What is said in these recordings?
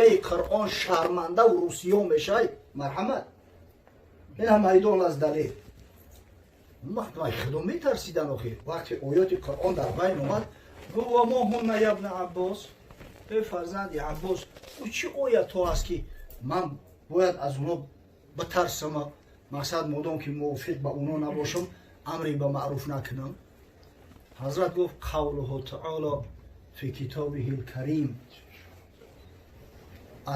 Ояи Қуръон шарманда ва русиё мешай, марҳамат. Ин ҳам майдон аз далел. Май худо метарсидан охир. Вақте оёти Қуръон дар байн омад, гуфт: ва мо ҳунна я ибни Аббос, эй фарзанди Аббос, ӯ чӣ оятҳо аст ки ман бояд аз онҳо битарсам, мақсад модом ки мувофиқ ба онҳо набошам, амре ба маъруф накунам? Ҳазрат гуфт: қавлуҳу таоло фи китобиҳи лкарим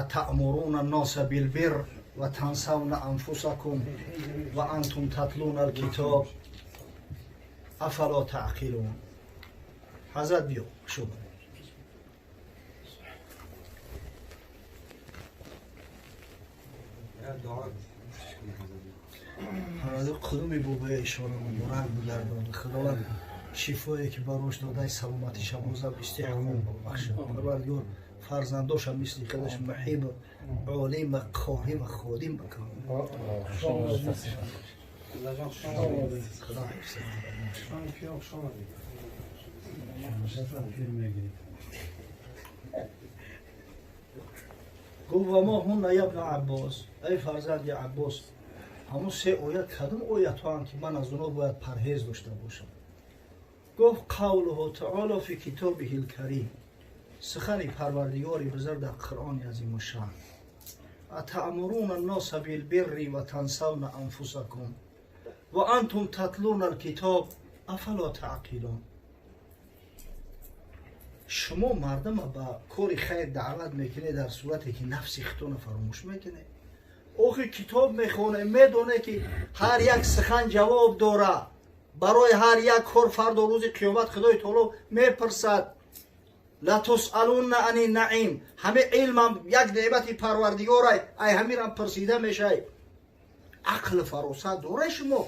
атаъмуруна анноса билбир ва тансавна анфусакум ва антум татлуна алкитоб афало таъқилун. Ҳазрат биё шуд. Қудуми бобои ишора муборак бигардон. Худованд шифое ки барош додай, саломати шабоза истиҳком бахшад. Парвардигор фарзандоша мисли худаш муҳиб, олим ва қорӣ ва ходим бикун. Худо ҳифз. Гуфт: ва мо ҳунна я ибни Аббос, эй фарзанди Аббос, ҳамун се оят кадом оятҳоанд ки ман аз онҳо бояд парҳез дошта бошам? Гуфт: қавлуҳу таоло фи китобиҳи лкарим, сухани парвардигори бузург дар Қуръони азимушшаън: атаъмуруна анноса билбирри ва тансавна анфусакум ва антум татлуна алкитоб афало таъқилун. Шумо мардама ба кори хайр даъват мекунед дар сурате ки нафси худтонро фаромӯш мекунед. Охи китоб мехоне, медоне ки ҳар як сухан ҷавоб дорад, барои ҳар як кор фардо рӯзи қиёмат Худои таоло мепурсад. Латусалунна ани наим, ҳаме илмам як неъмати парвардигорай, ай ҳамирам пурсида мешай. Ақл фаросат дора шумо?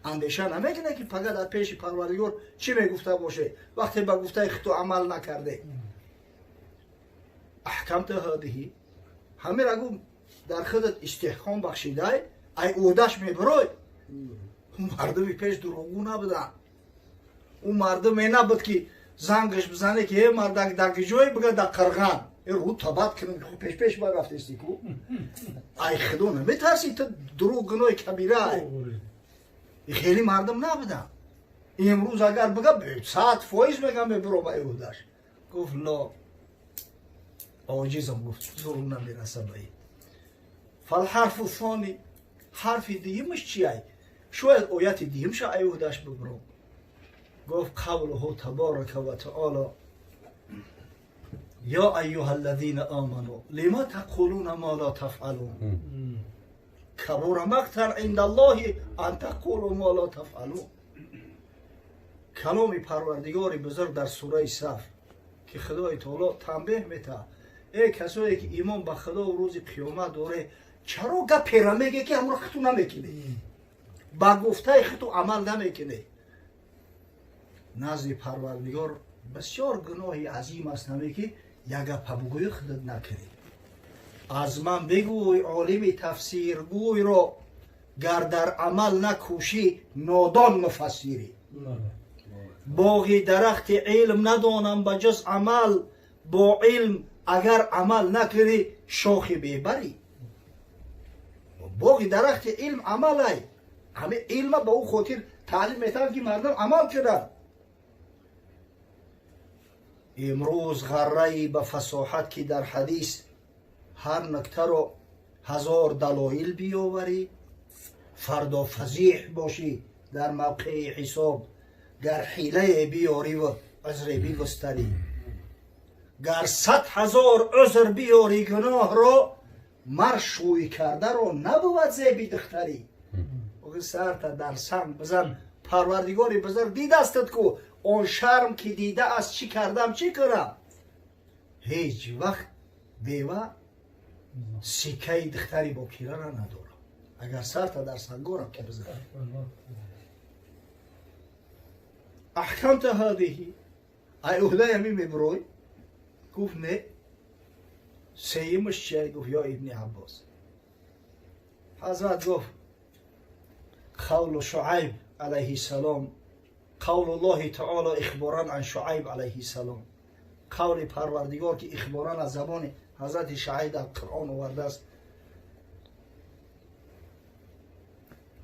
Андеша намекунед ки пага дар пеши парвардигор чӣ мегуфта боше вақте ба гуфтаи худто амал накарде? Аҳкамта ҳадиҳи, ҳамира гу дар худат истиҳком бахшидай, ай ӯҳдаш мебирой. Мардуми пеш дурӯғгӯ набуданд. Ӯ мардуме набуд ки зангаш бизане ки э мардак дар ҷое бига дар қирған, э рӯ табат кунем, пеш-пеш барафтести ку. Ай худо наметарси ту? Дурӯғ гуноҳи кабира ай. Хеле мардум набуданд. Имрӯз агар бига, 100% мегам мебиро ба ӯҳдаш. Гуфт: ло оҷизам, гуфт, зурм намераса ба ин. Фалҳарфу сони, ҳарфи дуюмаш чиай? Шояд ояти дуюмша ай ӯҳдаш бибиром. Гуфт: қавлуҳу таборака ва таоло ё айюҳа аллазина оману лима тақулуна ма ла тафъалун кабура мақтан инда аллоҳи ан тақулу ма ла тафъалун. Каломи парвардигори бузург дар сураи Саф ки Худои таоло танбеҳ метаҳад: эй касое ки имон ба Худову рӯзи қиёмат доре, чаро гапера меге ки ҳамро хиту намекунӣ, ба гуфтаи хиту амал намекунӣ? Назди парвардигор бисёр гуноҳи азим аст наме ки як гапа бугӯӣ, худат накунӣ. Аз ман бигӯй олими тафсиргӯйро, гар дар амал накӯшӣ, нодон муфассирӣ. Боғи дарахти илм надонам ба ҷуз амал, бо илм агар амал накунӣ, шохи бебарӣ. Боғи дарахти илм амалай. Ҳами илма ба ӯ хотир таълим метавад ки мардум амал кунад. Имрӯз ғарраи ба фасоҳат ки дар ҳадис ҳар нуктаро ҳазор далоил биёварӣ, фардо фазиҳ бошӣ дар мавқеи ҳисоб, гар ҳилае биёриву узре бигустарӣ. Гар 100 000 узр биёрӣ, гуноҳро мар шӯй кардаро набувад зеби духтарӣ. Сарта дар санг бизан, парвардигори бузург дидастат ку, он шарм ки дида аст, чӣ кардам, чӣ кунам? Ҳеҷ вақт бева сикаи духтари бокирара надорам, агар сарта дар сангорам ки бизан. Аҳкамта ҳадиҳи, ай уҳдаи ҳамин мебирой? Гуфт: не. Сеюмаш чия? Гуфт: ё ибни Аббос. Ҳазрат гуфт: қавлу Шуайб алайҳи салом, қавлу ллоҳи таоло ихборан ан Шуайб алайҳи салом, қавли парвардигор ки ихборан аз забони ҳазрати Шуайб дар Қуръон овардааст: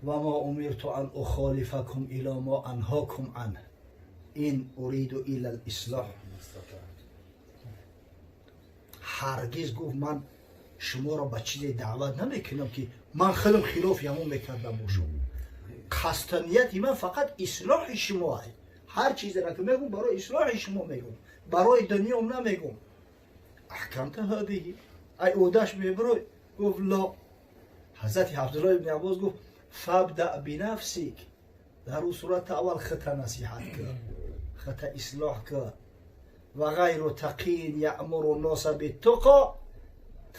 ва ма умирту ан ухолифакум ило ма анҳокум ан ин уриду илла лислоҳ. Ҳаргиз гуфт ман шуморо ба чизе даъват намекунам ки ман худам хилофи ҳамон мекарда бошам. Қасданияти ман фақат ислоҳи шумо аст. Ҳар чизеро ки мегӯм барои ислоҳи шумо мегӯм, барои дунём намегӯм. Аҳкамта ҳадиҳи ай ӯдаш мебирой? Гуфт ло. Ҳазрати Абдуллоҳ ибни Аббос гуфт фабда бинафсик, дар ӯ сурат аввал хита насиҳат кар, хита ислоҳ кар. Ва ғайру тақиин яъмуру носа биттуқо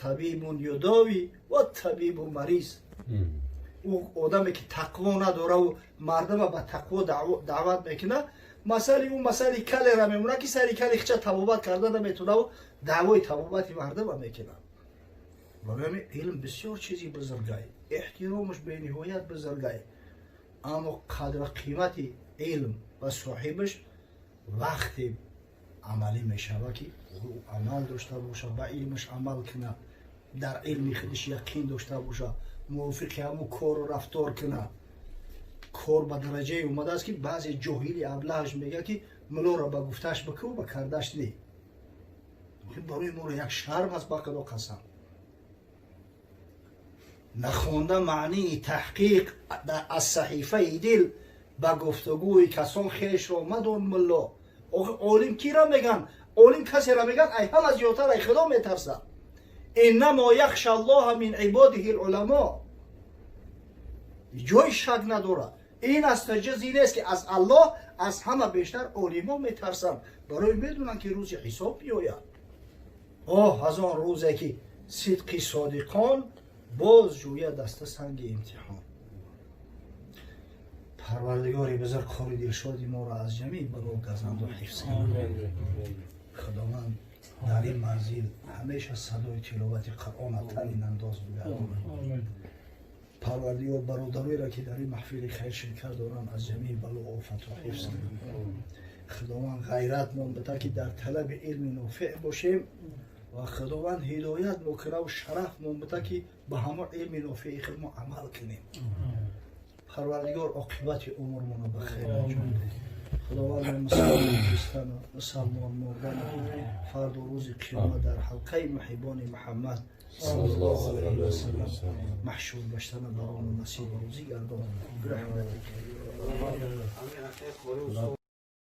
табибун юдови ва табибу мариз. Ӯ одаме ки тақво надораву мардама ба тақво даъват мекунад, масали ӯ масали калера мемонад ки сари кали хича табобат карда наметонаву даъвои табобати мардама мекунад. Барои илм бисёр чизи бузургай, эҳтиромаш бениҳоят бузургай, аммо қадру қимати илм ба соҳибаш вақте амалӣ мешавад ки ӯ амал дошта бошад, ба илмаш амал кунад, дар илми худаш яқин дошта бошад, мувофиқи ҳамун кору рафтор кунад. Кор ба дараҷае омадааст ки баъзе ҷоҳили аблаҳаш мегӯяд ки мулоро ба гуфтааш бикӯ, ба кардаш не. Барои моро як шарм аст, ба Худо қасам. Нахонда маънии таҳқиқ аз саҳифаи дил ба гуфтугӯи касон хешро мадон мулло. Олим киро меган? Олим касеро меган ай ҳама зиёдтар ай Худо метарсад. Иннамо яхша аллоҳа мин ибодиҳи луламо. Ҷои шак надорад. Ин аст ҷузе нест ки аз Аллоҳ аз ҳама бештар олимо метарсанд, барои медонанд ки рӯзи ҳисоб биёяд. Оҳ, аз он рӯзе ки сидқи содиқон боз ҷӯяд даста санги имтиҳон. Парвардигори бузург кори дилшоди моро аз ҷамеи бало газанду ҳифз кунад. Худованд дар ин манзил ҳамеша садои тиловати Қуръона танинандоз бигардонад. Парвардигор бародароеро ки дар ин маҳфили хайр ширкат доранд аз ҷамеи бало офатҳо ҳифз кунад. Худованд ғайратмон бита ки дар талаби илми нофеъ бошем ва Худованд ҳидоят мокунаву шарафмон бита ки ба ҳамон илми нофеи худ мо амал кунем. Парвардигор оқибати умрмонро ба хайр анҷом диҳад. Худованд мусалмон зистану мусалмон мурдану фарду рӯзи қиёмат дар ҳалқаи муҳибони Муҳаммад саллаллоҳу алайҳи васаллам маҳшур гаштана барону насибу рӯзӣ гардон. Раҳматика.